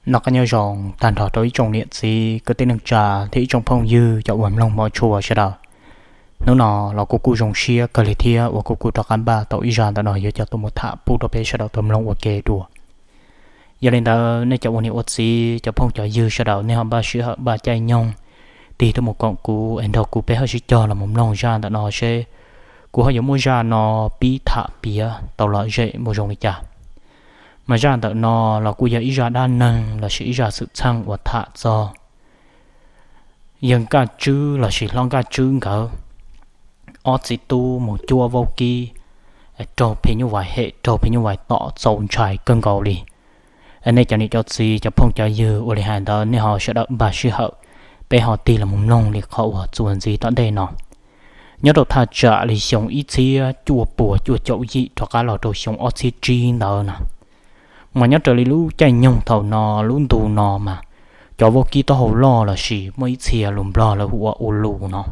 Noj qab nyob zoo tag nrho rau ib tsoom niam txiv kwv tij neej tsa thiab ib tsoom phooj ywg cov uas mloog hmov tshua sawv daws. Hnub no los kuv kuj zoo siab kawg li thiab uas kuv kuj rov qab npaj tau ib zaj ntawm no yuav coj tuaj mus tham pub rau peb sawv daws tau mloog ua ke dua. Yog li ntawd nej cov ua niam ua txiv cov phooj cov ywg sawv daws nej ho npaj sij hawm npaj caij nyoog tig tuaj mus koom kuv es nrog kuv peb ho sib cog los mus mloog zaj ntawm no seb kuv ho yuav muab zaj no pib tham piav tau lom zem mus zoo li cas. Mas zaj ntawm no los kuj yog ib zaj dab neeg lossis ib zaj xwm txheej uas tham txog yawg Nkaj Tswb lossis hlob Nkaj Tswb nkawd ob txiv tub mus cuab vaub kib raug phim nyuj vais hem, raug phim nyuj vais tom txaus ntshai kawg nkaus li. Nej cov niam cov txiv cov phooj cov ywg ua li hais ntawd nej ho sawv daws npaj sij hawm, peb ho tig los mus mloog li qhov uas txuas ntxiv tom ntej no. Nyob rau thaj tsam li xyoo ib txhiab cuaj puas cuaj caum yim rov qab los rau xyoo ob txhiab tsib ntawd na, mas nyob raws li lub caij nyoog thaum no lub ntu no mas cov vaub kib taub hau loj lossis muaj ib txhia lus Nplog lawv hu ua ua lus no,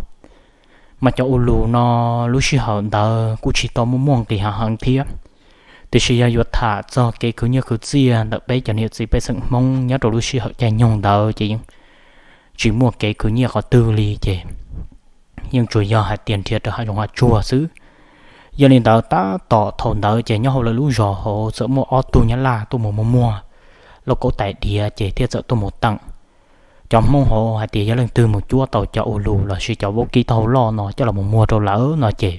mas cov ua lus no lub sij hawm ntawd kuj tsis tau muaj muaj nqis hav heev thiab. Tiam sis yog yuav tham txog kev khwv nyiaj khwv txiaj ntawm peb cov niam txiv pej xeem Hmoob nyob rau lub sij hawm caij nyoog ntawd ces yeej tsis muaj kev khwv nyiaj qhov twg li ces yeej tsuas yog hais tias nrhiav raws hav zoov hav tsuag xwb. Yog li ntawd tab tom thaum ntawd ces nyob hauv lawv lub zos hauv txawm muaj ob tug nyab laj tuaj mus muag muag lauj kaub tais diav ces thiaj txawm tuaj mus teem cov Hmoob hauv hais tias yog leej twg mus cuab tau cov ua lus lossis cov vaub kib taub hau loj no coj los mus muag rau lawv no ces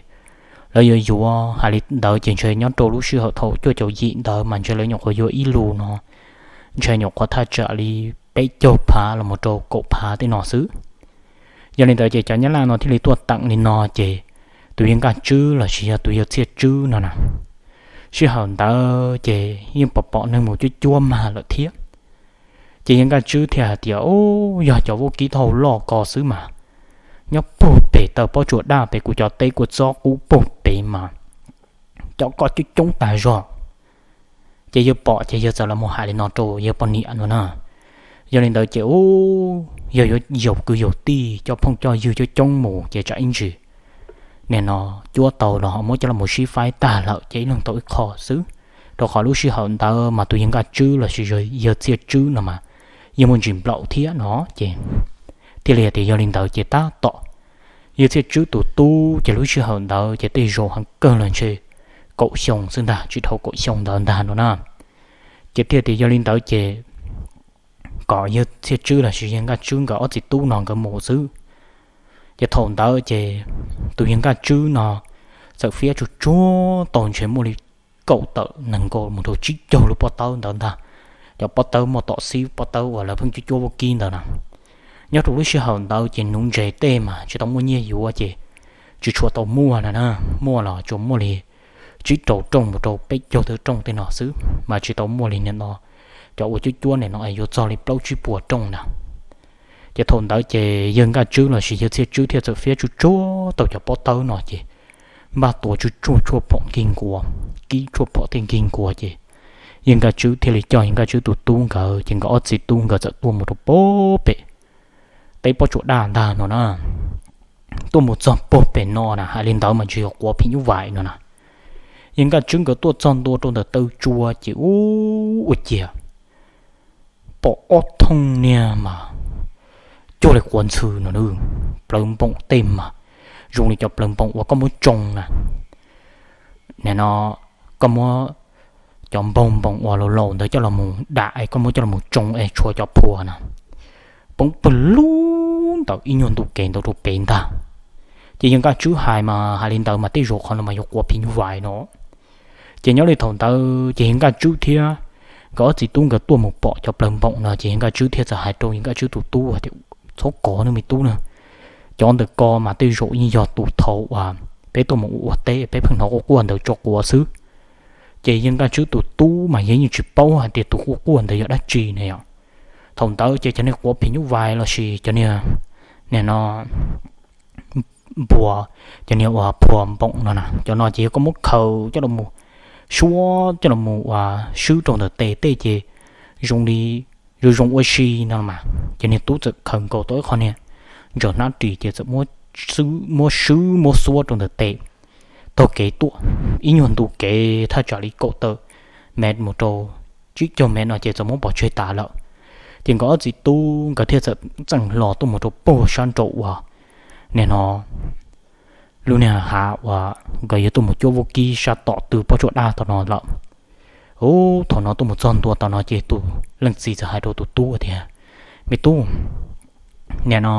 lawv yuav yuav. Hais li ntawd ces ntshe nyob rau lub sij hawm thaum cuaj caum yim ntawd mas ntshe lawv nyuam qhuav yuav ib lus no ntshe nyuam qhuav thaj tsam li peb caug phav los mus rau kaum phav tej no xwb. Yog li ntawd ces cov nyab laj no thiaj li tuaj teem li no ces tus yawg Nkaj Tswb lossis yog tus yawg Txhiaj Tswb no na, sij hawm ntawd ces yeej pom pom neeg mus cuab cuab mag lawm thiab. Ces yawg Nkaj Tswb thiaj hais tias, Ub, yog cov vaub kib taub hau loj ko xwb mas, nyob puag pem taw pob tsuas daj pem kuv cov teb kua txob qub puag pem mas cov ko coob coob tag zog. Ces yawg pom ces yawg txawm los mus hais li no rau yawg poj niam no na. Yog li ntawd ces ub, yawg yuav yaum kwv yaum tij coj phooj coj ywg coob coob mus ces tsam ib ntsis nim no cuab tau los ho muab coj los sib faib tag lawm ces ib leeg tau ib qho xwb. Rau qhov lub sij hawm ntawd mas tus yawg Nkaj Tswb lossis yawg Txhiaj Tswb no mas yawg muaj ntsis nplaum thiab no ces thiaj li tias yog li ntawd ces tab tom yawg Txhiaj Tswb tus tub ces lub sij hawm ntawd ces tej zaum heev kawg los ntshe kaum xyoo xwb ntag, tsis dhau kaum xyoo ntawd ntag no na. Ces thiaj tias yog li ntawd ces kom yawg Txhiaj Tswb lossis yawg Nkaj Tswb nkawd ob txiv tub no nkawd mus xwb. Ces thaum ntawd ces tus yawg Nkaj Tswb no txawm fiab tsuj tsuag tau ntshe muaj li kaum tawm nees nkaum mus rau tsib caug lub pob tawb ntawd ntag. Cov pob tawb muaj tom xib pob tawb uas lawv pheej cuab cuab vaub kib ntawd na. Nyob rau lub sij hawm ntawd ces nuv ntses tej mas tsis tau muaj nyiaj yuav ces tsis tshua tau muaj na, muaj los tsuas muaj li tsib rau rooj mus rau peb caug tawm rooj tej no xwb mas tsis tau muaj li nim no cov ua cuab cuab nim no yuav txog li plaub tsib puas rooj na. Ces thaum ntawd ces yawg Nkaj Tswb lossis yawg Txhiaj Tswb thiaj txawm fiab tsuj tsuag tau cov pob tawb no ces npaj tua tsuj tsuag tshuaj phom nkig nkuav, kib tshuaj phom thiaj nkig nkuav ces yawg Nkaj Tswb thiaj li coj yawg Nkaj Tswb tus tub nkawd ces nkawd ob txiv tub nkawd txawm tuaj mus rau puag pem teb pob tsuas daj ntag no na. Tuaj mus txog puag pem no na, hais li ntawd mas ntshe yuav quav phim nyuj vais no na. Yawg Nkaj Tswb nkawd tuaj txog ntua rau ntawm taw tsua ces ub, ua ciav pom ob thooj niag mas cuag li quav ntxhw no, plawv npoom tej mas zoo li cov plawv npoom uas koj muab tsoo na. Nim no koj muab cov npaug npoom uas laus laus ntawd coj los mus dam es koj muab coj los mus tsoo es tshuav cov phuas na, poob pawg lug ntawm ib nyuag ntu kev ntawd rau pem ntag. Ces yawg Nkaj Tswb hais mas hais li ntawd mas tej zaum qhov no mas yuav quav phim nyuj vais no. Ces nyob li thaum ntawd ces yawg Nkaj Tswb thiab nkawd ob txiv tub nkawd tuaj mus pom cov plawv npoom no ces yawg Nkaj Tswb thiaj txawm hais rau yawg Nkaj Tswb tus tub tias, Txhob kov nawb me tub na, cov ntawm ko mas tej zaum yeej yog tus thaum uas peb tuaj mus ua ua teb peb pheej hnov quaj quaj ntawd tso quav xwb. Ces yawg Nkaj Tswb tus tub mas yawg yeej tsis paub hais tias tus quaj quaj ntawd yog dab tsi na yom. Thaum ntawd ces cov niag quav phim nyuj vais lossis cov niag, nim no, npuas, cov niag uas phuas npoom no na, cov no ces yog koj muab khaws coj los mus suab coj los mus uas swb rau ntawm tes tej ces zoo li zoo zoo ua si no mas. Ces niag tub txawm khaws nkaus tau ib qho niag ntsaws hnab ris ces txawm muab swb muab xuab rau ntawm tes. Taug kev tuaj ib nyuag ntu kev thaj tsam li kaum tawm mev mus rau tsib caug mev no ces txawm muab pov tseg tas lawm. Ces nkawd ob txiv tub nkawd thiaj txawm txeej hlo tuaj mus rau puag sab nraum uas nim no lub niag hav uas nkawd yuav tuaj mus cuab vaub kib sab tom tw pob tsuas daj tom no lawm. Ub, thaum no tuaj mus txog ntua tom no ces tus leej txiv txawm hais rau tus tub tias, Me tub, nim no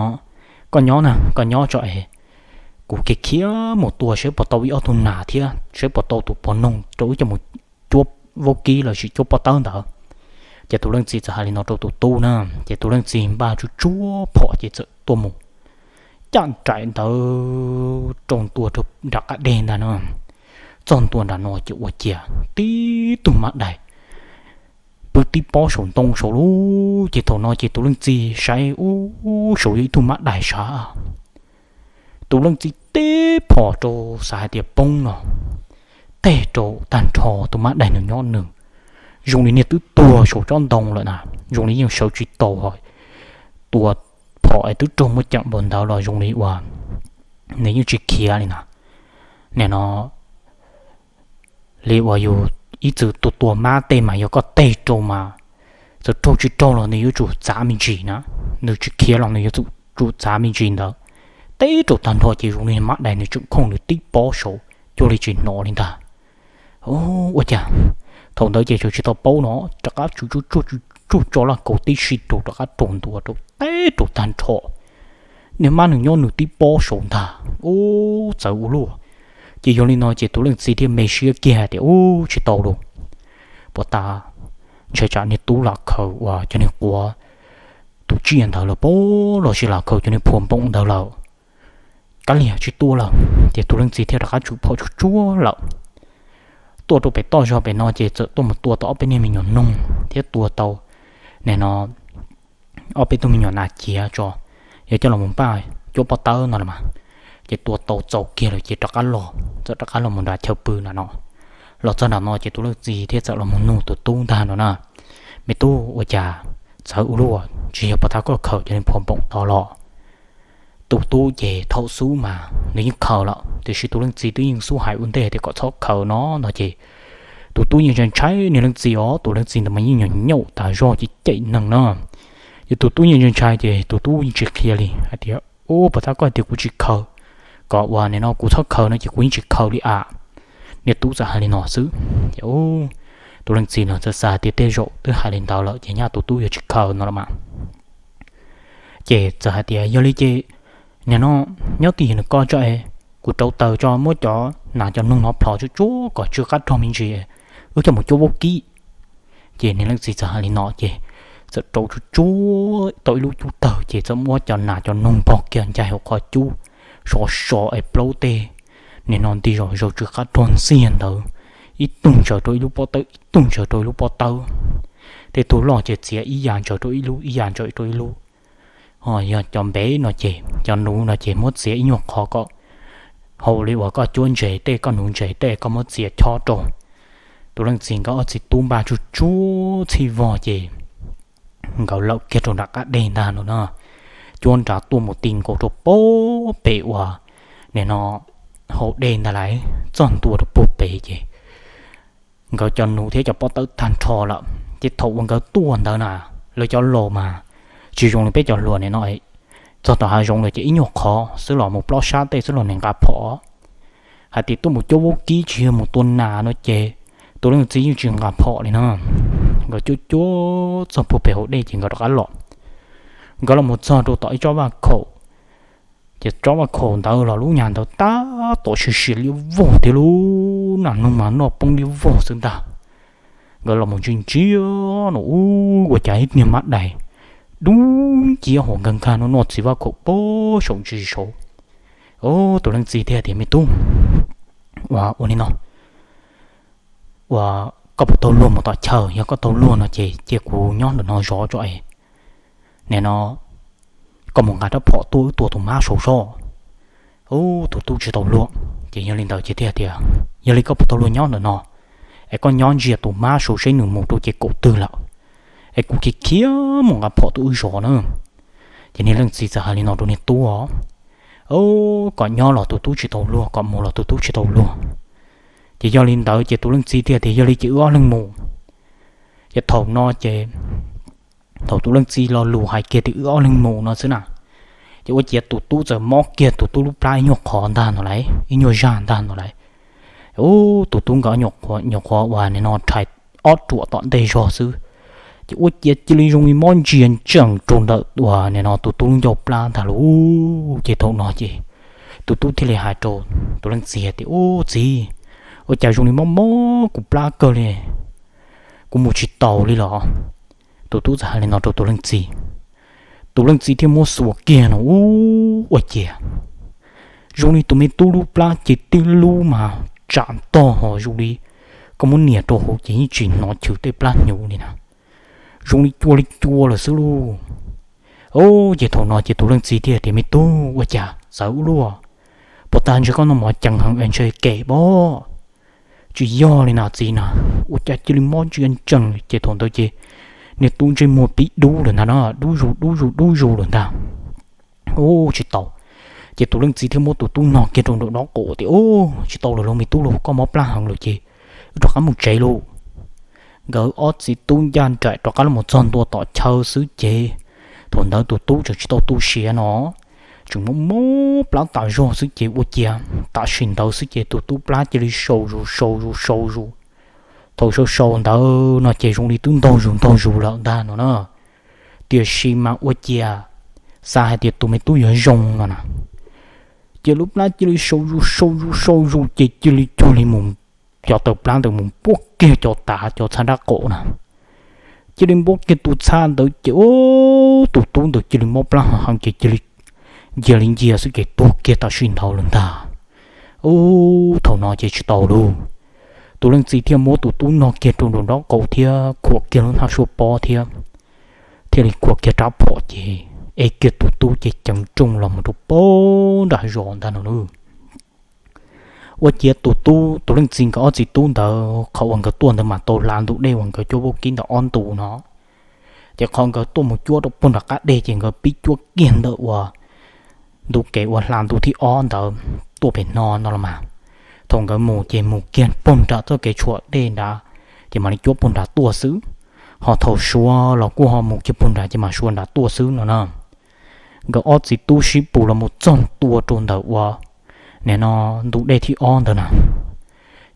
koj nyob na, koj nyob tso es kuv khiav khiav mus tua saib puas tau ib ob tug nas thiab saib puas tau tus pog noog rau wb coj mus cuab vaub kib los sis cuab pob tawb ntawd. Ces tus leej txiv txawm hais li no rau tus tub na, ces tus leej txiv npaj tsuj tsuag phom ces txawm tuaj mus caj nraim ntawd rau ntua rau nram qab deg ntag no. Txog ntua nram no ces ua ciav tib tug mab dais pw tib pob saum ntoo saud lub. Ces thaum no ces tus leej txiv saib ub, saud yog ib tug mab dais sav. Tus leej txiv teb phom rau xav hais tias poob no, teg rau tag nrho tus mab dais nws nyob nws, zoo li niag twb tuag saum tsob ntoo lawm na, zoo li yeej sawv tsis tau ho. Tua phom es twb raug muaj ceem npaum ntawd los zoo li uas nws yeej tsis khiav li na. Nim no li uas yus ib txwm tus tua mab tej mas yog koj teg rau mas txawm raug tsis raug los nws yuav tsum txav me ntsis na, nws tsis khiav los nws yuav tsum txav me ntsis ntawd. Teb rau tag nrho ces zoo li mab dais nws tseem khooj nws tib pob saud cuag li tsis hnov li ntag. Ua cas thaum ntawd ces tseem tsis tau paub no, rov qab tsuj tsuj tsuj tso laj kaus tib si rau rov qab rau ntua rau teb rau tag nrho. Niag mab nws nyob nws tib pob saud ntag. Ub, txawv ua luaj. Ces yog li no ces tus leej txiv thiaj me siab kiag hais tias ub, tsis tau lauj, puas tas ntshai tsam niag tub lam khaws uas cov niag quav tus tsiaj ntawd lawm pob los sis lam khaws cov niag phua npoom ntawd lawm, kav liam tsis tua lawm. Ces tus leej txiv thiaj rov qab tsuj phom tsuj tsuag lawm. Tuaj rau pem toj zog pem no ces txawm tuaj mus tua tau ob peb niag me nyuam noog thiab tua tau nim no ob peb tug me nyuam nas ciav tso, yog coj los npaj cuab pob tawb no los mas. Ces tua tau txaus kiag lawm ces rov qab los, txawm rov qab los mus nram chaw pw nram no. Los txog nram no ces tus leej txiv thiaj txawm los mus nug tus tub ntag no na, Me tub, ua cas txawv ua luaj, tsis yog puas tas koj khaws cov niag phua npoom tod los? Tus tub ces thaum xub mas nws yeej khaws lawm, tiam sis tus leej txiv twb yeej xub hais ua ntej tias kom txhob khaws no no ces tus tub yeej ntshai ntshai niag leej txiv os, tus leej txiv ntawd mas yeej nyaum nyaum tas zog ces cem neeg na. Ces tus tub yeej ntshai ntshai ces tus tub yeej tsis qhia li hais tias, Ub, puas tas koj tias kuv tsis khaws, kom uas nim no kuv txhob khaws no ces kuv yeej tsis khaws li a. Niag tub txawm hais li no xwb. Ces tus leej txiv no txawm xav tias tej zaum twb hais li ntawd lawm ces nyaj tus tub yuav tsis khaws no los mas. Ces txawm hais tias, Yog li ces nim no nyob twj ywm nws koj tso es kuv rauv taws tso muab cov nas cov noog no plhov tsuj tsuag kom tsw qab rog me ntsis, wb coj mus cuab vaub kib. Ces niag leej txiv txawm hais li no ces txawm rauv tsuj tsuag tau ib lub cub tawg ces txawm muab cov nas cov noog npog kiag ncaj hauv qhov cub, sov sov es plaub tej nim no nti zom zaws tsw qab rog ntxiag ntawd, ib tug ntsaws rau ib lub pob tawb, ib tug ntsaws rau ib lub pob tawb. Tej tug loj ces txiav ib yam ntsaws rau ib lub, ib yam ntsaws rau ib lub. Ho yog cov npev no ces, cov nuv no ces muab txiav ib nyuag qhov kom hauv li uas koj cuab ntses tej, koj nuv ntses tej koj muab txiav chob rau. Tus leej txiv nkawd ob txiv tub npaj tsuj tsuag txhij vog ces nkawd lawm kiag rau nram qab deg ntag no na. Cuab nrad tuaj mus ti nkaus rau puag pem uas nim no hauv dej ntag lauj, txog ntua rau puag pem ces nkawd cov nuv thiab cov pob tawb tag nrho lawm. Ces thaum uas nkawd tuaj ntawd na, lawv cov laus mas tsis zoo li peb cov hluas nim no, txog tom hav zoov lawm ces ib nyuag qhov xwb los mus plob sab tej xwb los nws nqa phom. Hais tias tuaj mus cuab vaub kib tsis yog mus tua nas no ces tus leej txiv yeej tsis nqa phom li na. Nkawd cuab cuab txog puag pem hauv dej ces nkawd rov qab los. Nkawd los mus txog rau tom ib tsob vaj khaum, ces tsob vaj khaum ntawd los lub nyam ntawd tab tom siav siav liab vog thiab lub nas noog mas noj poob liab vog xwb ntag. Nkawd los mus ntsia ntsia no ub, ua cas ib niag mab dais dub nciab hos nkag nkag no noj txiv vaj khaum puag saum ntsis saud. Tus leej txiv thiaj tias, Me tub, ua ua li no, ua, koj puas tau luag mus tom chaw? Yog koj tau luag no ces cia kuv nyob ntawm no zov tso es nim no koj mus nqa rab phom tuaj wb tua tus mab saud sob. Ub, tus tub tsis tau luag, ces yog li ntawd ces thiaj tias, Yog li koj puas tau luag nyob ntawm no es koj nyob ntsia tus mab saud seb nws mus rau ces kaum twg lawm, es kuv khiav khiav mus nqa phom tuaj wb zov na. Ces niag leej txiv txawm hais li no rau niag tub os, Koj nyob los tus tub tsis tau luag, koj mus los tus tub tsis tau luag. Ces yog li ntawd ces tus leej txiv thiaj tias, Yog li ces wb ob leeg mus. Ces thaum no ces Thaum tus leej txiv lo lus hais kiag tias wb ob leeg mus no xwb na, ces ua ciav tus tub txawm mob kiag tus tub lub plab ib nyuag qhov ntag no lauj, ib nyuag zaj ntag no lauj. Ub, tus tub nkawd nyuam qhuav uas nim no rhais ob ruam tom ntej zog xwb, ces ua ciav cia li zoo li mob ntsia ntsees rau ntawm uas nim no tus tub lub ncauj plab ntag lauj. Ces thaum no ces tus tub thiaj li hais rau tus leej txiv tias, ub txiv, ua cas zoo li mob mob kuv plab kawg li, kuv mus tsis taus li los? Tus tub txawm hais li no rau tus leej txiv. Tus leej txiv thiaj muab xuas kiag no, ub, ua ciav zoo li tus me tub lub plab ces tib lub mas tsam ntog ho zoo li koj muab nias rau hauv ces yeej tsis hnov chwv tej plab hnyuv li na, zoo li cua li cua lawm xwb lauj. Ub, ces thaum no ces tus leej txiv thiaj tias, me tub, ua cas txawv ua luaj, puas tag ntshe koj noj mov ceev heev es ntshe kem pob. Tsis yog li na txiv na, ua cas cia li mob ntsia ntsees li. Ces thaum ntawd ces niag tub ntsej muag pib dub lawm ntag na, dub zus dub zus dub zus lawm ntag. Ub, tsis tau. Ces tus leej txiv thiaj muab tus tub no kiag rau nraum dob qaum tias, ub, tsis tau lawm lauj me tub lauj, koj mob plab heev lawm ces wb rov qab mus tsev lauj. Nkawd ob txiv tub ncaj nraim rov qab los txog ntua tom chaw xwb ces thaum ntawd tus tub tseem tsis tau tu siav no, tseem mob mob plab tas zog xwb ces ua ciav tam sim ntawd xwb ces tus tub plab cia li sau zus sau zus sau zus. Thaum sau sau ntawd no ces zoo li twb ntaug zus ntaug zus lawm ntag no na. Tiam sis mas ua ciav xav hais tias tus me tub yuav zoo no na, ces lub plab cia li sau zus sau zus sau zus ces cia li cuag li mus, cov taws plab ntawd mus npuab kiag cov tav cov txha nraub qaum na. Cia li npuab kiag tus txha ntawd ces ub, tus tub ntawd cia li mob plab heev heev ces cia li ncia li ncia xwb ces tuag kiag tam sim ntawd lawm ntag. Ub, thaum no ces tsis tau lauj. Tus leej txiv thiaj muab tus tub no kiag rau nraum dob qaum thiab khuam kiag lub hnab suab pob thiab, thiaj li khuam kiag rab phom ces ev kiag tus tub ces ceev rooj los mus rau pem nram zos ntag no lauj. Ua ciav tus tub, tus leej txiv nkawd ob txiv tub ntawd qhov uas nkawd tuaj ntawd mas tau hla ntu dej uas nkawd cuab vaub kib ntawm ob ntu no. Ces qhov nkawd tuaj mus cuab rau puag nram qab deg ces nkawd pib cuab kiag ntawm uas ntu kev uas hla ntu thib ob ntawd tuaj pem no no los mas. Thaum nkawd mus ces mus kiag puag nram txoj kev tshuam dej nrad, ces mam li cuab puag nrad tuaj xwb. Ho thaum suav los kuj ho mus kiag puag nrad ces mam suav nrad tuaj xwb no na. Nkawd ob txiv tub sib pus los mus txog ntua rau ntawm uas nim no ntu dej thib ob ntawd na,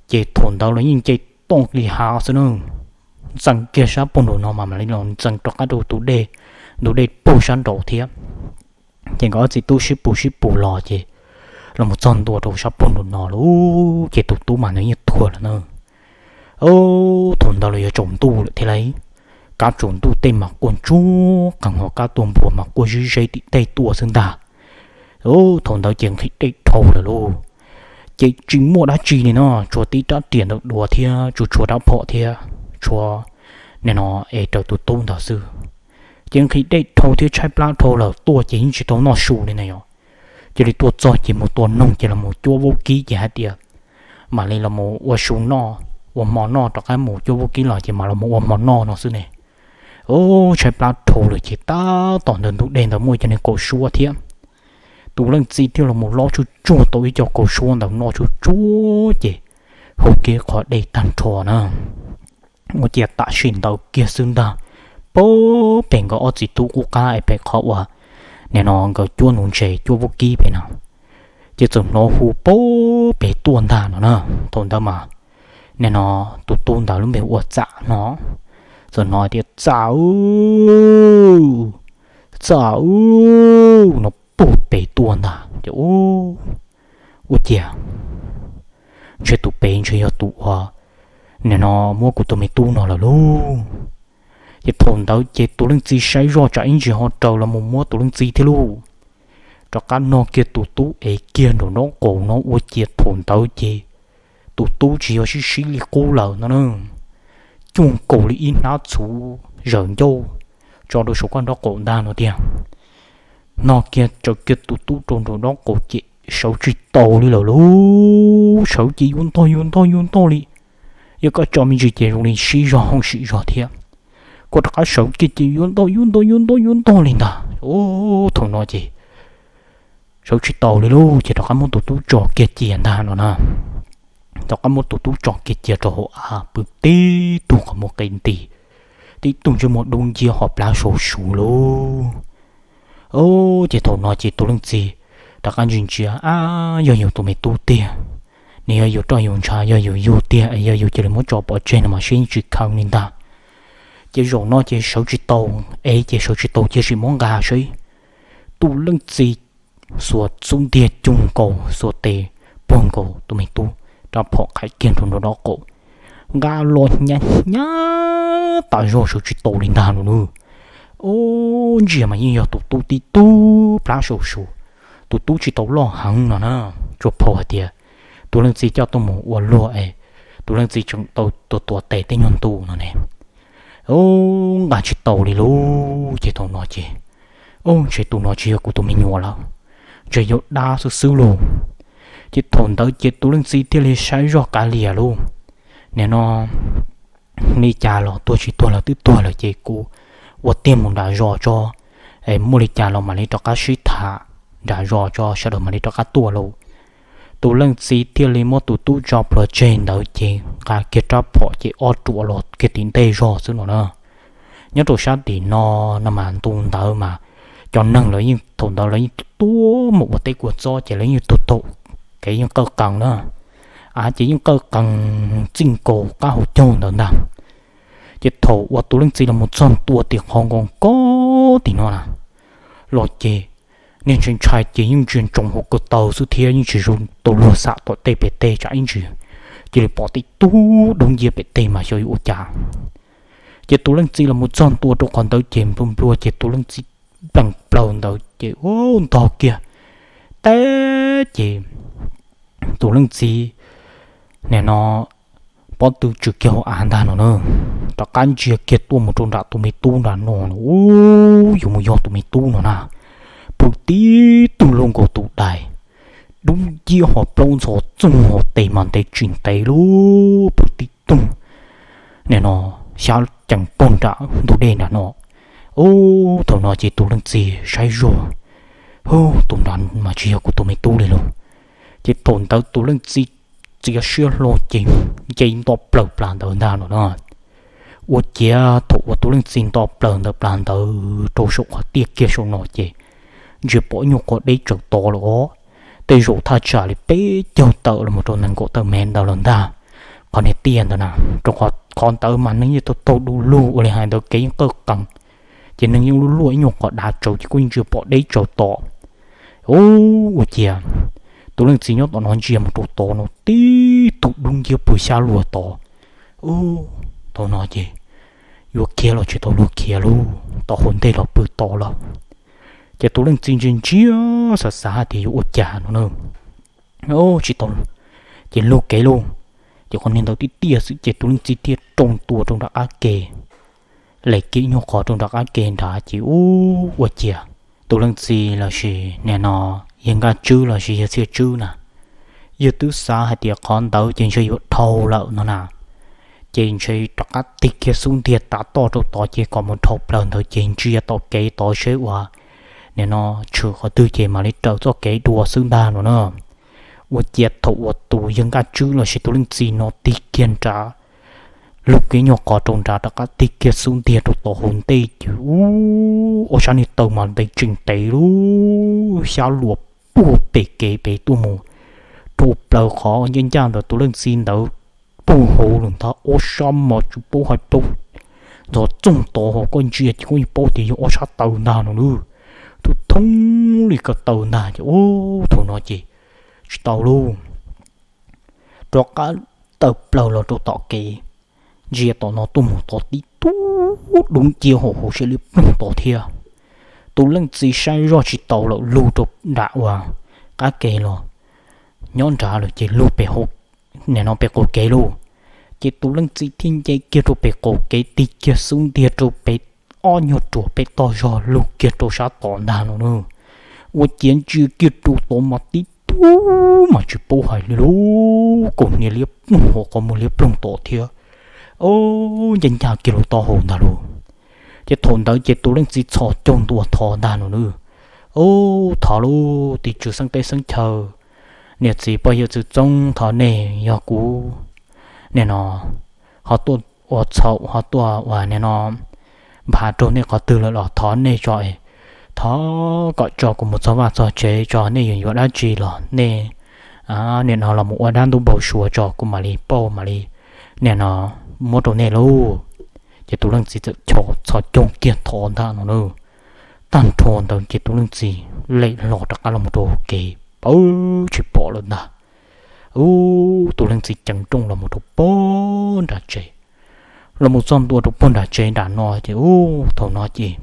ces thaum ntawd los yeej nce toj nqis hav xwb na. Ntxeev kiag sab puag nraum no mas mam li los ntxeev rov qab rau tus dej, ntu dej puag sab nraud thiab. Ces nkawd ob txiv tub sib pus sib pus los ces los mus txog ntua rau sab puag nraum no lauj, ces tus tub mas nws yeej tuag lawm na. Thaum ntawd los yuav tsaus ntuj lawm thiab lauj, kab tsaus ntuj tej mas quaj ntsuag qees ho kab tuag npua mas quaj zib zeb tim tej tuaj xwb ntag. Thaum ntawd ces nqhis dej dhau lawm lauj, ces tsis muaj dab tsi li no, tshuav tib rab riam ntawm duav thiab tshuav tshuav rab phom thiab tshuav nim no es raws tus tub ntawd xwb. Ces nqhis dej dhau thiab tshaib plab dhau lawm tuaj ces yeej tsis tau noj su li na yom. Cia li tuaj txog ces mus tua noog ces los mus cuab vaub kib ces hais tias mam li los mus ua su noj, ua hmo noj rov qab mus cuab vaub kib los ces mam los mus ua hmo noj no xwb ne. Tshaib plab dhau lawm ces tab tom ntawm ntug dej ntawd muaj cov niag kaus suab thiab. Tus leej txiv thiaj los mus lob tsuj tsuag tau ib co kaus suab ntawd noj tsuj tsuag ces haus kiag qhov dej tag nrho na. Ua ciav tam sim ntawd kiag xwb ntag, pem nkawd ob txiv tub qub qab es pem qhov uas nim no nkawd cuab nuv ntses cuab vaub kib pem no, ces txawm hnov hu pem tuaj ntag no na. Thaum ntawd mas nim no tus tub ntawd lub npe ua Txam no, txawm hnov tias, Txam, Txam no pem tuaj ntag ces ua ciav ntshe tus pem ntshe yog tus uas nim no muab kuv tus me tub no lawm lauj. Ces thaum ntawd ces tus leej txiv saib zoj tsam ib ntsis ho raws los mus muab tus leej txiv thiab lauj. Rov qab no kiag tus tub ev kiag nraum nraub qaum no ua ciav thaum ntawd ces tus tub tsis yog sib sib li qub lawm no na, cuag nkaus li ib hnab txhuv zawm ncauj tso rau saum koj nraub qaum ntag no tiag. No kiag tsawv kiag tus tub rau nraum nraub qaum ces sawv tsis taus li lawm lauj, sawv ces yuav ntog yuav ntog yuav ntog li, yog koj tso me ntsis ces zoo li sib zog hoob sim zog thiab. Koj rov qab sawv kiag ces yuav ntog yuav ntog yuav ntog yuav ntog li ntag. Thaum no ces sawv tsis taus li lauj, ces rov qab muab tus tub tso kiag cia ntag no na. Rov qab muab tus tub tso kiag cia rau hauv av pw tib tug qhov muag qi nti, tib tug ntsej muag dub nciab ho plab sau su lauj. Ces thaum no ces tus leej txiv rov qab ntsia ntsia, ab, yog yus tus me tub tiag, nws yog yus roj yus ntsha, yog yus yug tiag es yog yus cia li muab tso pov tseg no mas seb yeej tsis kheev li ntag. Ces zaum no ces sawv tsis tau, es ces sawv tsis tau cia sim muab nqa seb. Tus leej txiv xuas xub ntiag cug nkaus, xuas tes puag nkaus tus me tub rab phom qhais kiag nrov nrov qaum, nqa los hnyav hnyav tas zog sawv tsis tau li ntag no nawb. Ub, ntsia mas yeej yog tus tub tib tug plab sau su, tus tub tsis tau loj heev no na, tsuas pom hais tias tus leej txiv coj tuaj mus ua luag es tus leej txiv tseem tau tua tua tes tej nyuag ntu no ne. Ub, nqa tsis tau li lauj. Ces thaum no ces, ub, ntshe tus no tsis yog kuv tus me nyuam lawm, ntshe yog dab xwb xwb lauj. Ces thaum ntawd ces tus leej txiv thiaj li saib zoj kav liam lauj, nim no li cas los tuag tsis tuag los twb tuag lawm ces kuv ua tiag mus nram zos tso, es muaj li cas los mam li rov qab sib tham nram zos tso, sawv daws mam li rov qab tuaj lauj. Tus leej txiv thiaj li muab tus tub tso plhuav tseg ntawd ces nqa kiag rab phom ces ob ruam los kiag tim ntej zog xwb no na. Nyob rau sab tim no, no mas ntu ntawd mas cov neeg lawv yeej, thaum ntawd lawv yeej tuaj mus ua teb kua txob ces lawv yeej tuag taum kev yeej qawj qees na, a ces yeej qawj qees txij nkaus qab hauv caug ntawd ntag. Ces thaum uas tus leej txiv los mus txog ntua tim qhov nkaus nkaus tim no na, los ces niag ntshai ntshai ces yeej ntsia ntsoov hauv ko taw xwb thiab yeej tsis zoo tau luag xam tom tej pem tej tsam ib ntsis cia li pom tib tug dub nciab pem tej mas xyov yuav ua cas. Ces tus leej txiv los mus txog ntua rau qhov ntawd ces nplua nplua ces tus leej txiv plees plaws ntawd ces ntog kiag teb ces tus leej txiv nim no pob tw tsw kiag hauv av ntag no na, rov qab ntsia kiag tuaj mus rau nram tus me tub nram no no, ub, yuav mus yog tus me tub no na, pw tib tug lub nkaus tus dais, dub nciab ho plaub ntxhov txoog ho tes mas ntev tsis ntev lub pw tib tug nim no xyab cees pog nram ntug dej nram no. Ub, thaum no ces tus leej txiv saib zoj, hu, tus nram mas tsis yog kuv tus me tub li lauj. Ces thaum ntawd tus leej txiv txiav siab hlo ces nce nto plaws plas ntawd ntag no na. Ua ciav thaum uas tus leej txiv nto plaws ntawd plas ntawd rau saum qhov tiaj kiag saum no ces ntsia pom ib nyuag qhov deb tsaws tod lawm os. Tej zaum thaj tsam li peb caug tawm los mus rau nees nkaum tawm mev ntawd lawm ntag. Qhov niag tiaj ntawd na, rau qhov ntawd mas neeg yeej taug taug du lug ua li hais ntawd kev yeej qawj qees, ces neeg yeej luaj luaj ib nyuag qhov dav tsaws ces kuj yeej ntsia pom deb tsaws tod. Ub, ua ciav tus leej txiv nyob tom no ntsia mus rau tod no tib tug dub nciab pw xyab luag tod. Ub, thaum no ces yuav khiav los tsis tau luag khiav lauj, tom hauv ntej los pw tod lawm. Ces tus leej txiv ntsia ntsia xav xav hais tias yuav ua cas no na, tsis tau, ces lug kev lauj. Ces qhov niag ntawd tib tiaj xwb ces tus leej txiv thiaj rau ntua rau nram qab ke, les kiag ib nyuag qhov rau nram qab ke nrad ces ub, ua ciav tus leej txiv lossis nim no yawg Nkaj Tswb lossis yawg Txhiaj Tswb na, yawg twb xav hais tias qhov ntawd ces ntshe yuav dhau lawm no na, ces ntshe rov qab tig kiag xub ntiag tav toj rau tod ces kom mus dhau plaws ntawd ces ntsia tom kev tod seb uas nim no tshwm qhov twg ces mam li raws txoj kev dua xwb ntag no na. Ua ciav thaum uas tus yawg Nkaj Tswb lossis tus leej txiv no tig kiag nrad, lug kiag nyuag qhov rau nrad rov qab tig kiag xub ntiag rau tom hauv ntej ces ub, ob sab niag taw mas ntev tseem ntev lub xyab luas puag pem kev pem tuaj mus rau plaws qhov ncaj ncaj ntawd tus leej txiv ntawd puag hauv lawm ntag. Ob sab mas tsis paub hais plaub ntxhov txoog tod ho koj ntsia ces koj yeej paub tias yog ob sab taw ntag no lub, thoob thoob li ko taw ntag ces ub, thaum no ces tsis tau lauj, rov qab tawm plaws los rau tom kev, ntsia tom no tuaj mus tod tib tug dub nciab hauv hauv siab liab ploog tod thiab. Tus leej txiv saib zoj tsis tau lawm lug rau nram uas qab ke los nyob nrad lawm ces lug pem hauv, nim no pem qaum kev lauj. Ces tus leej txiv thiaj nce kiag rau pem qaum kev tig kiag xub ntiag rau pem ob nyuag ruam pem toj zog lug kiag rau sab tod ntag no na. Ua ciav ntsia kiag rau tod mas tib tug mas tsis paub hais li lub kaus hniav liab ploog hauv qhov muag liab ploog tod thiab. Ub, ncaj ncaj kiag lub taub hau ntag lauj. Ces thaum ntawd ces tus leej txiv txhos caug ntua thov ntag no na. Ub, thov lauj tim tswv xeeb teb xeeb chaw, niam txiv pog yawm txwv txoob, thov nej yog kuv nim no ho tuaj ua txhaum ho tuaj uas nim no nphav rau nej qhov twg lawm los thov nej tso, thov kom tso kuv mus txog vaj txog tsev tso, nej yuav yuav dab tsi los nej nim no los mus ua dab ntub npau suav tso kuv mam li pauj mam li nim no muab rau nej lauj. Ces tus leej txiv txawm txhos caug kiag thov ntag no na. Tag nrho ntawd ces tus leej txiv lem hlo rov qab los mus rau kev pawv tsis pom lawm ntag. Ub, tus leej txiv ceev nrooj los mus rau pog nram tsev, los mus txog ntua rau pog nram tsev nram no ces ub thaum no ces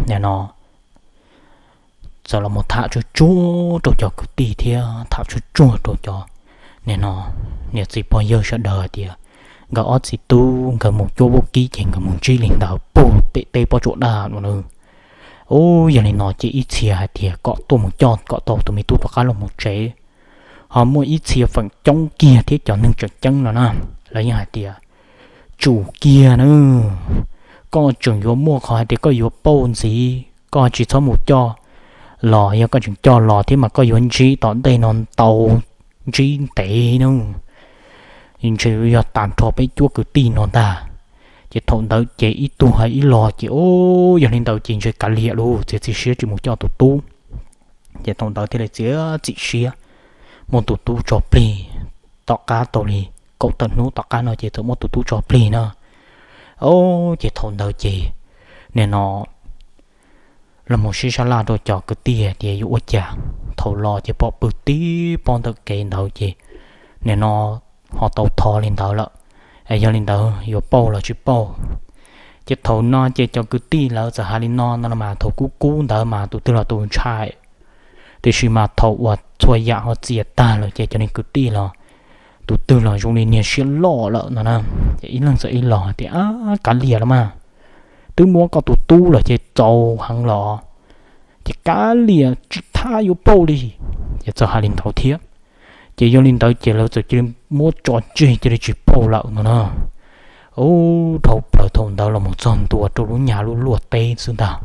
nim no txawm los mus tham tsuag tsuag rau cov kwv tij thiab tham tsuag tsuag rau cov nim no niam txiv pog yawg sawv daws hais tias nkawd ob txiv tub nkawd mus cuab vaub kib ces nkawd mus ntsib li ntawd puag pem teb pob tsuas daj no na. Ub, yog li no ces ib txhia hais tias kom tuaj mus coj kom tau tus me tub rov qab los mus tsev. Ho muaj ib txhia feem coob kiag thiab cov neeg tseem ceeb no na, lawv yeej hais tias tsum kiag na, koj tseem yuav muaj qhov hais tias koj yuav pauj ntxiv, koj tsis txhob mus coj los, yog koj tseem coj los thiab mas koj yuav ntsib tom ntej no ntau, ntsib ntev na, ntshe yog tag nrho peb cuab kwv tij no ntag. Ces thaum ntawd ces ib tug hais ib los ces ub, yog li ntawd ces ntshe kav liam lauj, txiav txim siab tsis mus coj tus tub. Ces thaum ntawd thiaj li txiav txim siab muab tus tub tso plig. Tom qab tau li kaum tawm hnub tom qab no ces txawm muab tus tub tso plig na. Ces thaum ntawd ces nim no los mus sib sab laj rau cov kwv tij tias yuav ua cas, thaum los ces pom pw tib pob ntawm kev ntawd ces nim no ho tau thov li ntawd lawm, yog li ntawd yuav pauj los tsis pauj. Ces thaum no ces cov kwv tij lawv txawm hais li no no mas thaum kub kub ntawd mas tus twg los tus ntshai, tiam sis mas thaum uas txhua yam ho txias tag lawm ces cov niag kwv tij los tus twg los zoo li niag siab loj lawm no na. Ces ib leeg txawm ib los tias, Ab, kav liam los mas, twb muab koj tus tub lawm ces txaus heev los, ces kav liam tsis thab yuav pauj li. Ces txawm hais li ntawd thiab. Ces yog li ntawd ces lawv txawm cia li muab tso tseg cia li tsis pauj lawm no na. Ub, dhau plaws thaum ntawd los mus txog ntua rau lub nyag lub luaj teb xwb ntag.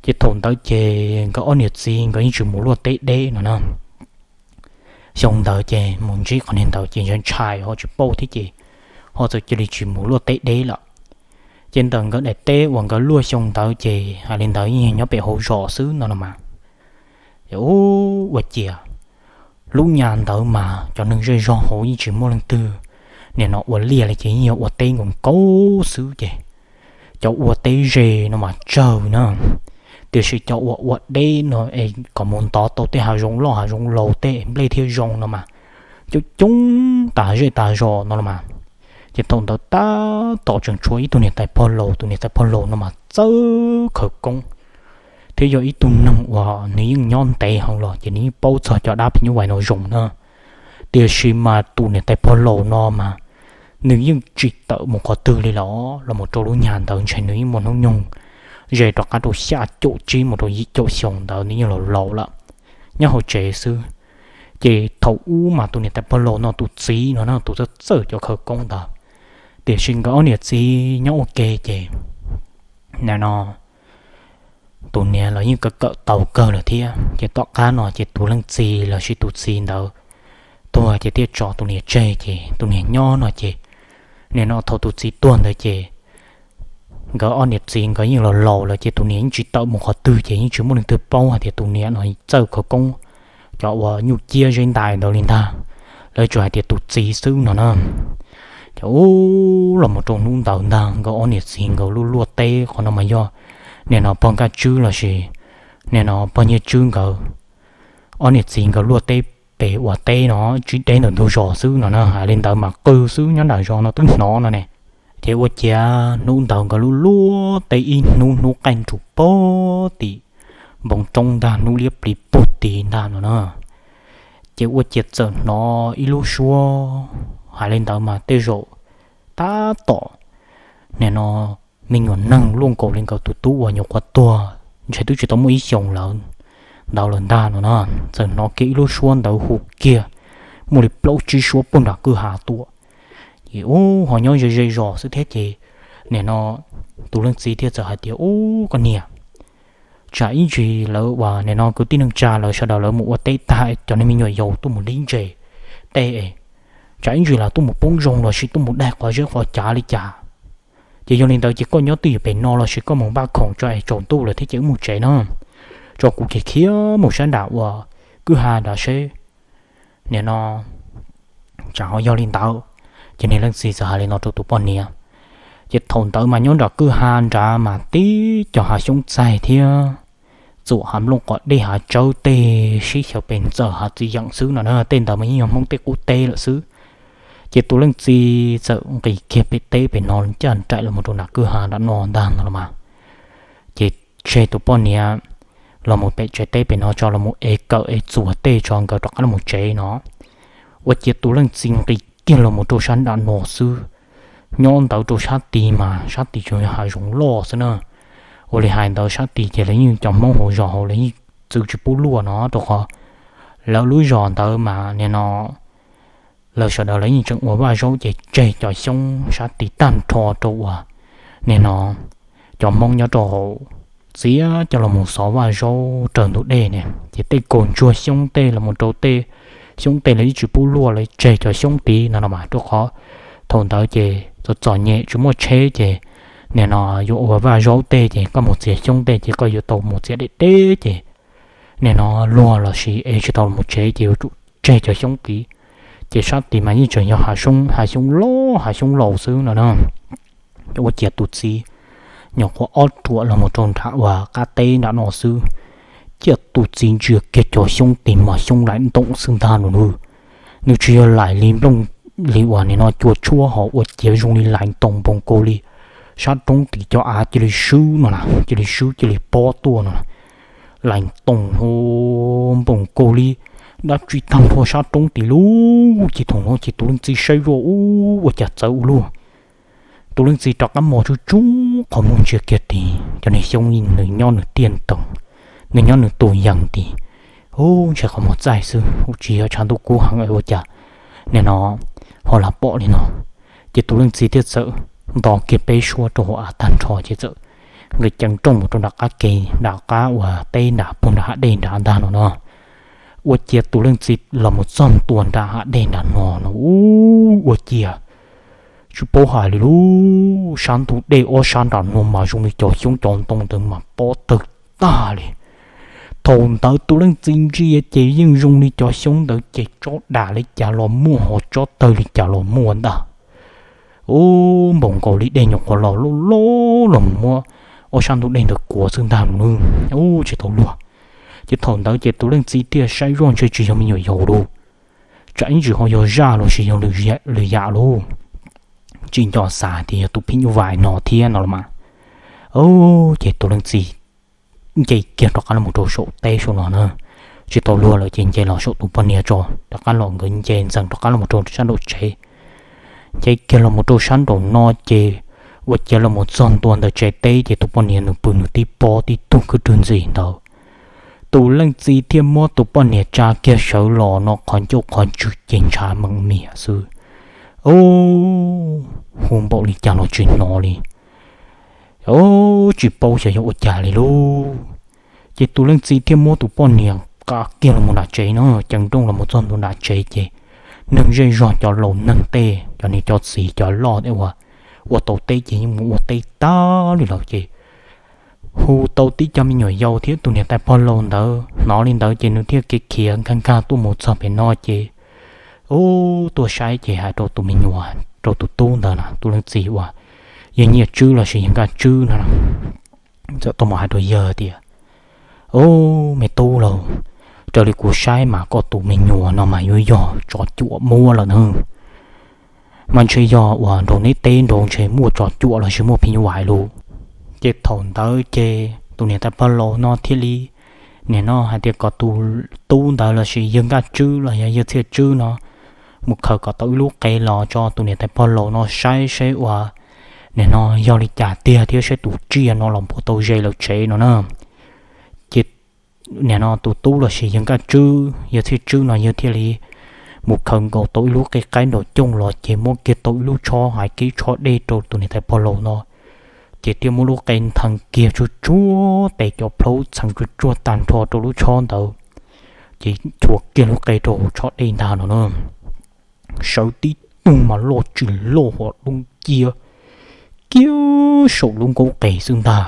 Ces thaum ntawd ces nkawd ob niam txiv nkawd yeej tsis mus luaj teb deb no na. Xyoo ntawd ces mus ntsib qhov niag ntawd ces ntshai ntshai ho tsis pauj thiab ces ho txawm cia li tsis mus luaj teb deb lawm. Ces ntawm nkawd daim teb uas nkawd luaj xyoo ntawd ces hais li ntawd yeej nyob pem hauv zos xwb no los mas. Ces ub, ua ciav lub nyag ntawd mas cov neeg zej zog hauv yeej tsis muaj leej twg nim no ua liaj li ces yeej yog ua teb nkaus nkaus xwb ces cov ua teb ze no mas tsawg na, tiam sis cov uas ua deb no es kom mus ntov tau tej hav zoov loj hav zoov laus tej nplej thiaj zoo no mas coob coob tas zej tas zos no los mas. Ces thaum ntawd tab tom tseem tshuav ib tug niam tais pog laus, tus niam tais pog laus no mas txawj khawv koob thiab yog ib tug neeg uas nws yeej nyob ntev heev los ces nws yeej paub txog cov dab phim nyuj vais no zoo na. Tiam sis mas tus niam tais pog laus no mas nws yeej tsis tawm mus qhov twg li los, los mus rau lub nyag ntawd ntshe nws yeej muaj hnub nyoog ze rov qab rau xya caum tsib mus rau yim caum xyoo ntawd nws yeej laus laus lawm, nyob hauv tsev xwb. Ces thaum ub mas tus niam tais pog laus no tus txiv no na tus txawj txawj cov khawv koob ntawd, tiam sis nkawd ob niam txiv nyob ua ke ces nim no tus niam los yeej kawm kawm tau kawg lawm thiab. Ces tom qab no ces tus leej txiv lossis tus txiv ntawd tuag ces thiaj tso tus niam tseg ces tus niam nyob no ces nim no thaum tus txiv tuag ntawd ces nkawd ob niam txiv nkawd yeej los laus lawm ces tus niam yeej tsis tawm mus qhov twg ces yeej tsis muaj leej twg paub hais tias tus niam no txawj khawv koob cov uas nyuj ciab zeb ntais ntawd li ntag. Lawv tsuas hais tias tus txiv xwb no na. Ces ub, los mus rau hnub ntawd ntag nkawd ob niam txiv nkawd luaj luaj teb qhov no mas yog nim no pog Nkaj Tswb lossis nim no pog Nyiaj Tswb nkawd ob niam txiv nkawd luaj teb pem uas teb no, tsis deb ntawm ntug zos xwb no na. Hais li ntawd mas qw xwb nyob nram zos no twb hnov no ne. Ces ua ciav hnub ntawd nkawd luaj luaj teb ib hnub, hnub qaij nrug pog tim npoo roob ntag, hnub liab pliv puag tid ntag no na. Ces ua ciav txawm hnov ib lub suab, hais li ntawd mas tej zaum tab tom nim no me nyuam neeg luaj nkaus li nkawd tus tub uas nyuam qhuav tuag ntshe twb tsis tau muaj ib xyoos lawm ntawd lawm ntag no na. Txawm hnov kiag ib lub suab ntawd hu kiag muaj li plaub tsib suab puag nram kwj ha tuaj. Ces ub, ho nyob ze ze zos xwb thiab ces nim no tus leej txiv thiaj txawm hais tias, Ub, koj niam, tsam ib ntsis lawv uas nim no kwv tij neej tsa lawv sawv daws lawv mus ua teb tag, cov neeg me nyuam yaus tuaj mus dib ntses tej, tsam ib ntsis lawv tuaj mus poob zoo lossis tuaj mus daig qhov zeb qhov cav li cas, Ces yog li ntawd ces koj nyob twj ywm pem no los sis koj mus npaj khoom tso es tsaus ntuj lawm thiab ces wb mus tsev no, tso kuv khiav khiav mus sab nram uas kwj ha nrad seb nim no tsam ho yog li ntawd. Ces niag leej txiv txawm hais li no rau tus poj niam. Ces thaum ntawd mas nyob nram kwj ha nrad mas tib cov hav xyoob txaij thiab txuam hav nplooj qos dej hav tsawb tej sib xyaw pes ntxaws hav txiv yeem xwb no na, tej ntawd mas yeej yog Hmoob tej qub teb lawm xwb. Ces tus leej txiv txawm nqis kiag pem teb pem no ncaj nraim los mus rau nram kwj ha nram no ntag no los mas, ces tseg tus poj niam los mus pem tsev teb pem no tso los mus ev kawm ev txuas tej tso nkawd rov qab los mus tsev no. Ua ciav tus leej txiv nqis kiag los mus rau sab nram no xwb, nyob ntawd rau sab tid mas sab tid tsuas yog hav zoov loj xwb na. Ua li hais ntawd sab tid ces lawv yeej cov Hmoob hauv zos hauv lawv yeej txwv tsis pub luaj no rau qhov lawv lub zos ntawd mas nim no lawv sawv daws lawv yeej tseem ua vaj zaub ces tseg cov xyoob sab tid tag nrho rau uas nim no cov Hmoob nyob rau hauv txiav coj los mus xov vaj zaub raws ntug dej ne, ces tej kaus ntsuag xyoob tej los mus rau tej xyoob tej lawv yeej tsis pub luaj, lawv tseg cov xyoob tid no no mas rau qhov thaum ntawd ces txom txom nyem tsis muaj tsheb ces nim no yuav ua vaj zaub tej ces koj mus txiav xyoob tej ces koj yuav tau mus txiav deb deb ces nim no luag los sis ev tsis tau los mus tsev ces yuav tsum tseg cov xyoob tid. Ces sab tid mas yeej tseem yog hav xyoob, hav xyoob loj hav xyoob laus xwb no na. Ua ciav tus txiv nyuam qhuav ob ruam los mus rau nram uas qab teb nram no xwb, cia tus txiv ntsia kiag cov xyoob tid mas xyoob laim ntoos xwb ntag no nws. Nws tsis yog laim li nplooj li uas nim no cua tshuab ho ua ciav zoo li laim ntoos npoos kaus li. Sab roob tid cov av cia li swb no na, cia li swb cia li pob tuaj no na. Laim ntoos ho npoos kaus li dab tsi tag nrho sab roob tid lub. Ces thaum no ces tus leej txiv saib zoj ua cas txawv ua luaj. Tus leej txiv rov qab mus tsuj tsuj qhov muag ntsia kiag tid cov niag xyoob nws nyob nws tiaj ntoos, nws nyob nws tus yees tid. Ub, ntshe qhov muag txaij xwb, ub tsis yog tshav ntuj kub heev ua cas nim no ho lam pom li no. Ces tus leej txiv thiaj txawm nto kiag peb suab rau hauv av tag nrho ces txawm nqis ceev nrooj mus rau nram qab ke, nram qab uas teb nram puag nram hav dej nram ntag no no. Ua ciav tus leej txiv los mus txog ntua nram hav dej nram no no ub, ua ciav tsis paub hais li lub sab ntug dej ob sab nram no mas zoo li cov xyoob cov ntoo ntawd mas pob tawg tag li. Thaum ntawd tus leej txiv ntsia ces yeej zoo li cov xyoob ntawd ces tsob dam li cas los muaj ho tsob tawg li cas los muaj ntag. Ub, npaum nkaus li dej nyuam qhuav los loj loj los mus muab ob sab ntug dej ntawd kuav xwb ntag no. Ub, tsis tau luag. Ces thaum ntawd ces tus leej txiv thiaj saib zoj ntshe tsis yog me nyuam yaus lauj, tsam ib ntsis ho yog zaj los sis yog lwm yam lauj. Tsis nco xav tias yog tus phim nyuj vais no thiab no los mas. Ces tus leej txiv nce kiag rov qab los rau saum teb saum no na, tsis tau luag lawm ces nce los saum tus poj niam tso, rov qab los nkawd nce ntxees rov qab los rau sab nraum tsev. Nce kiag los mus rau sab nraum no ces ua ciav los mus txog ntua ntawm tsev teb ces tus poj niam nws pw nws tib pob tib tug khwb rwg ntxim ntawd. Tus leej txiv thiaj muab tus poj niam tsa kiag sawv los no qhov ncauj qhov ntswg ces ntshav mees miam xwb. Ub, hu npaum li cas los tsis hnov li. Ub, tsis paub xyov yog ua cas li lauj. Ces tus leej txiv thiaj muab tus poj niam nqa kiag los mus nram tsev no, ceev nrooj los mus txog ntua nram tsev ces neeg zej zog cov laus neeg tej cov niag cov txiv cov loj tej uas ua tau teb ces yeej mus ua teb tag li lawm ces hu tau tib co me nyuam yaus thiab tus niam tais pog laus ntawd hnov li ntawd ces nws thiaj khiav khiav nkag nkag tuaj mus txog pem no ces ub, tuaj saib ces hais rau tus me nyuam, rau tus tub ntawd na, tus leej txiv uas yawg Nyiaj Tswb los sis yawg Nkaj Tswb no, txawm tuaj mus hais rau yawg tias, Ub, me tub lauj, raws li kuv saib mas koj tus me nyuam no mas yuav yog tsov cuam muab lawm na. Mas ntshe yog uas nraud neb teb nraud ntshe muaj tsov cuam los sis muaj phim nyuj vais lauj. Ces thaum ntawd ces tus niam tais pog laus no thiaj li, nim no hais tias kom tus tub ntawd los sis yawg Nkaj Tswb los yog yawg Txhiaj Tswb no mus khaws kom tau ib lub qe los tso tus niam tais pog laus no saib seb uas nim no yog li cas tiag thiab seb tus tsiaj no los puas tau ze lawv tsev no na. Ces nim no tus tub los sis yawg Nkaj Tswb yawg Txhiaj Tswb no yawg thiaj li mus khaws nkaus tau ib lub qe qaib nraum cooj los ces muab kiag tau ib lub tshob hais kiag tshob dej rau tus niam tais pog laus no. Ces thiaj muab lub qe ntheev kiag tsuag tsuag tes cov plhaub txheev tsuag tsuag tag nrho rau lub tshob ntawd, ces chua kiag lub qe rau tshob dej ntag no na. Sawv tib tug mas loj tsis loj hos dub nciab, kiag saum lub nkaub qes xwb ntag.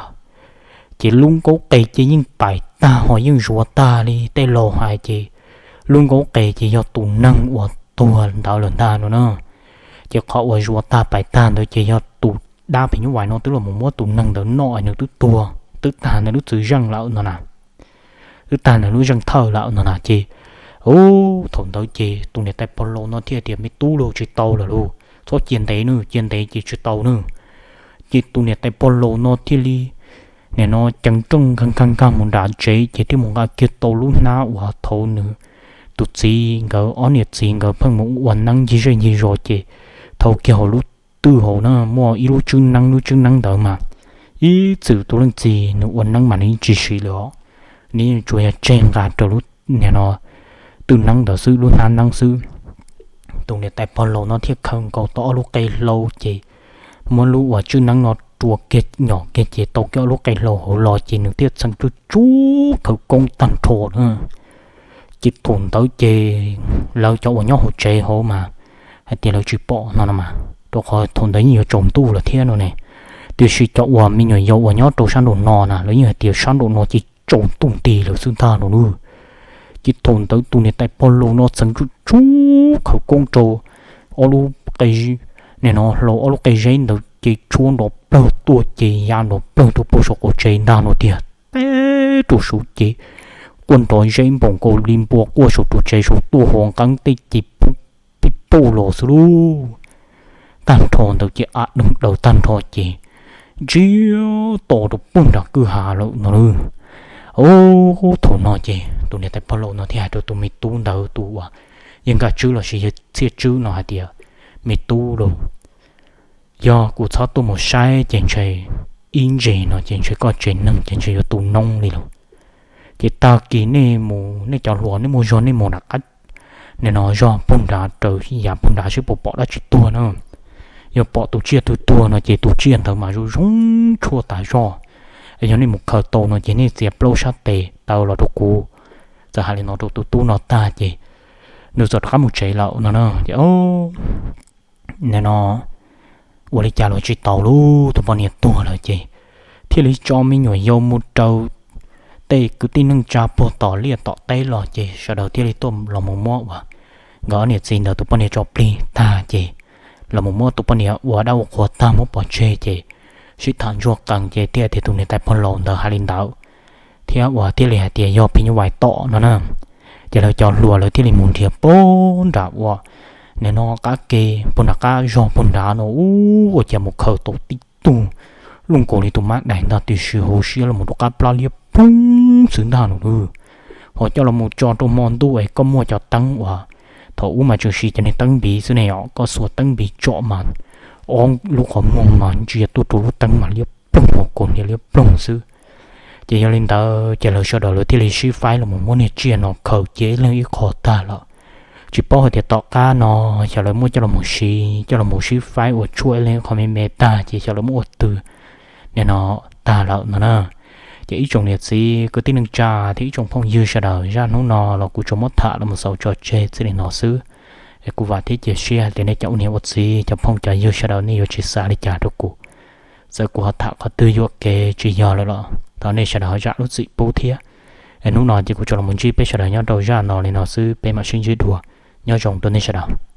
Ces lub nkaub qes ces yeej pais tag ho yeej zuav tag li tej laus hais ces lub nkaub qes ces yog tus neeg uas tuag ntawd lawm ntag no na. Ces qhov uas zuav tag pais tag ntawd ces yog tus dab phim nyuj vais no twb los mus muab tus neeg ntawd noj nws twb tuag twb tag nws lub txwv zeej lawm no na, twb tag nws lub zeej thawj lawm no na ces, u, thaum ntawd ces tus niam tais pog laus no thiaj tias me tub lauj, tsis tau lawm lauj, txhob cia ntev nawb, cia ntev ces tsis tau nawb. Ces tus niam tais pog laus no thiaj li nim no ceev rooj nkag nkag nkag mus nram tsev ces thiaj mus nqa kiag tau lub hnab uas thaum nws tus txiv nkawd ob niam txiv nkawd pheej mus ua neeb ncig zej ncig zos ces thaum kiag hauv lub twj hauv na muaj ib lub tswb neeb, lub tswb neeb ntawd mas ib txwm tus leej txiv nws ua neeb mas nws yeej tsis siv lawm os, nws yeej tsuas yog tseg nqa rau lub nim no twj neeb ntawd xwb, lub hnab neeb xwb. Tus niam tais pog laus no thiaj khaws nkaus tau ob lub qe hlau ces muab lub uas tswb neeb no rua kiag nyom kiag ces tau kiag ob lub qe hlau hauv los ces nws thiaj txheev tsub tsub khawv koob tag nrho na. Ces thaum ntawd ces lawv cov uas nyob hauv tsev hauv mas hais tias lawv tsis pom no no mas, rau qhov thaum ntawd yeej yuav tsaus ntuj lawm thiab no ne. Tiam sis cov uas me nyuam yaus uas nyob rau sab nraum no na lawv yeej hais tias sab nraum no ces tsaus ntuj nti lawm xwb ntag no lauj. Ces thaum ntawd tus niam tais pog laus no txheev tsub tsub khawv koob rau ob lub qe, nim no hlau ob lub qe zeb ntawd ces tshuab nrov plawg tuaj ces ya nrov plawg rau puag saum qaum tsev ntag no tiag. Teb rau saud ces quaj nrov zeb npaum nkaus li npua quaj saum ru tsev saud tuaj hos nqeeb tej ces pib pauj los xwb lauj. Tag nrho ntawd ces a doog daws tag nrho ces ntsiag to rau puag nram kwj ha lawm no lauj. Ub, thaum no ces tus niam tais pog laus no thiaj hais rau tus me tub ntawd, tus uas yawg Nkaj Tswb lossis yawg Txhiaj Tswb no hais tias, me tub lauj, yog kuv txhob tuaj mus saib ces ntshe ib ntsis no ces ntshe koj tsev neeg ces ntshe yuav tu noob li lauj. Ces tag kis nej mus, nej cov hluas nej muaj zog nej mus nram qab, nim no zog puag nrad raws yav puag nrad seb puas pom dab tsi tuag na. Yog pom tus tsiaj twg tuag no ces tus tsiaj ntawd mas zoo zoo tshuaj tas zog. Yog nej mus khaws tau no ces nej txiav plaub sab tes taw los rau kuv. Txawm hais li no rau tus tub no tag ces nws txawm rov qab mus tsev lawm no na. Ces nim no ua li cas los tsis tau lauj, tus poj niam tuag lawm ces thiaj li tso me nyuam yaus mus raws tej kwv tij neej tsa puag tom liaj tom teb los ces sawv daws thiaj li tuaj los mus muab uas nkawd ob niam txiv ntawd tus poj niam tso plig tag ces los mus muab tus poj niam ua dab ua qhua tag muab pov tseg ces sib tham ntsuag qees ces thiaj tias tus niam tais pog laus ntawd hais li ntawd thiab uas thiaj li hais tias yog phim nyuj vais tom no na. Ces lawv cov hluas lawv thiaj li mus nrhiav puag nram uas nim no qab ke puag nram qab zog puag nrad no ua cas mus khaws tau tib tug luaj nkaus li tus mab daim ntag tiam sis hauv siab los mus rau qab plab liab ploog xwb ntag no lauj. Ho coj los mus tso rau hmo ntuj es koj muaj cov teeb uas thaum ub mas tseem siv cov niag teeb npiv xwb ne os, koj xuas teeb npiv tsom mas ob lub qhov muag mas ntsia tuaj rau lub teeb mas liab ploog, hauv kaus hniav liab ploog xwb. Ces yog li ntawd ces lawv sawv daws lawv thiaj li sib faib los mus muab niag tsiaj no khaws cia ib leeg ib qho tag lawm. Tsis paub hais tias tom qab no xyov lawv muab coj los mus siv, coj los mus sib faib ua tshuaj ib leeg ib qho me me tag ces xyov lawv muab ua twg nim no tag lawm no na. Ces ib tsoom niam txiv kwv tij neej tsa thiab ib tsoom phooj ywg sawv daws, zaj hnub no los kuv tsuas muab tham los mus xaus tso tseg txij li no xwb. Es kuv vam thiab cia siab hais tias nej cov ua niam ua txiv cov phooj cov ywg sawv daws nej yuav tsis xav li cas rau kuv. Txawm kuv ho tham qhov twg yuam kev tsis yog lawm los thov nej sawv daws ho zam lub txim pub thiab. Es hnub no ces kuv tsuas los mus ntsib peb sawv daws nyob rau zaj no li no xwb, peb mam sib ntsib dua. Nyob zoo rau nej sawv daws.